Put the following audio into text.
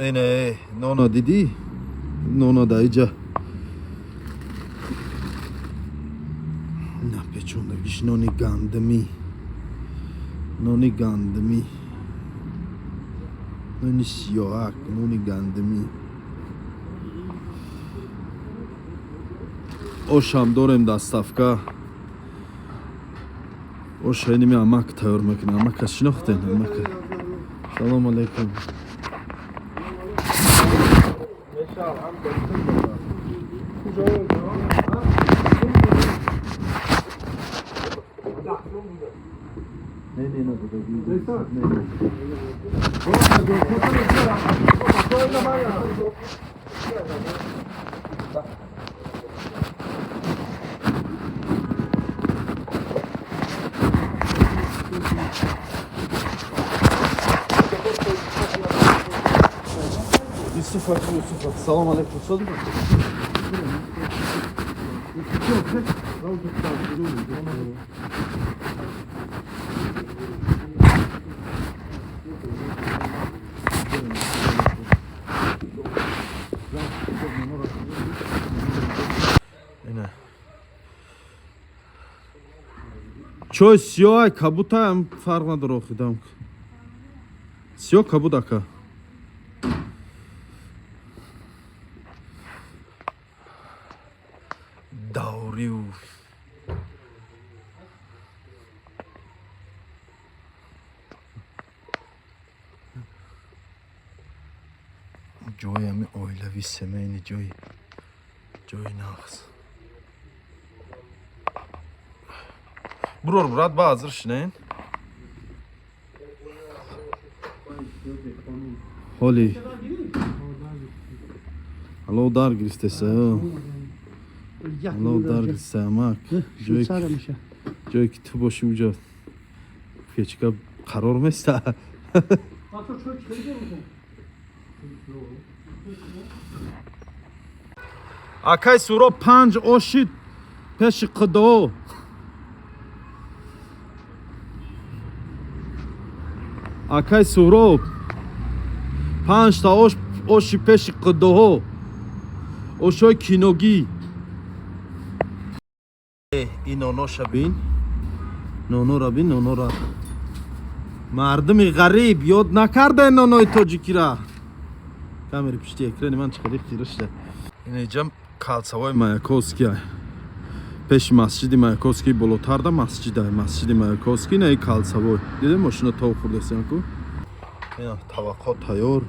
Ине нона дидӣ? Нона да иҷа. На печондагиш нони гандумӣ. Нони гандумӣ. Нони сиёҳак, нони гандумӣ. Ошам дорем доставка. Оша иними амак тайёр мекунад. Амака шинохтен? Амака. Салом алейкум. Не, не, не, не, не. Юсуф ака, Юсуф ака. Салом алейкум. Содиқ. Ина. Чой сиёҳ кабутаам фарқ надора охидам. Сиёҳ кабуд ака. Даврив. Ҷои ҳами оилави семейни ҷои ҷои нағз. Бурор брат ба ҳазир шинен. Ҳоли. Ало дар гирифтеса. Ало дар гирифтеса амак. Ҷое Швейцария меша. ҷое ки ту бошӣ уҷо печка қарор места. Акай Суро панҷ ошид пеши қудо. Акай Суҳроб панҷта ош оши пеши қудоҳо. Ошои киногӣ. Ин ноноша бин. Нонора бин, нонора. Мардуми ғариб ёд накарда нонои тоҷикира. Камери пишти экрани ман чӣ қадар хира шуда. Инеҷа калсавои Маяковский. Пеши масҷиди Маяковский болотарда масҷида, масҷиди Маяковский на калсавой. Дидем машина тов хурдасян ку? Ина таваққо тайёр.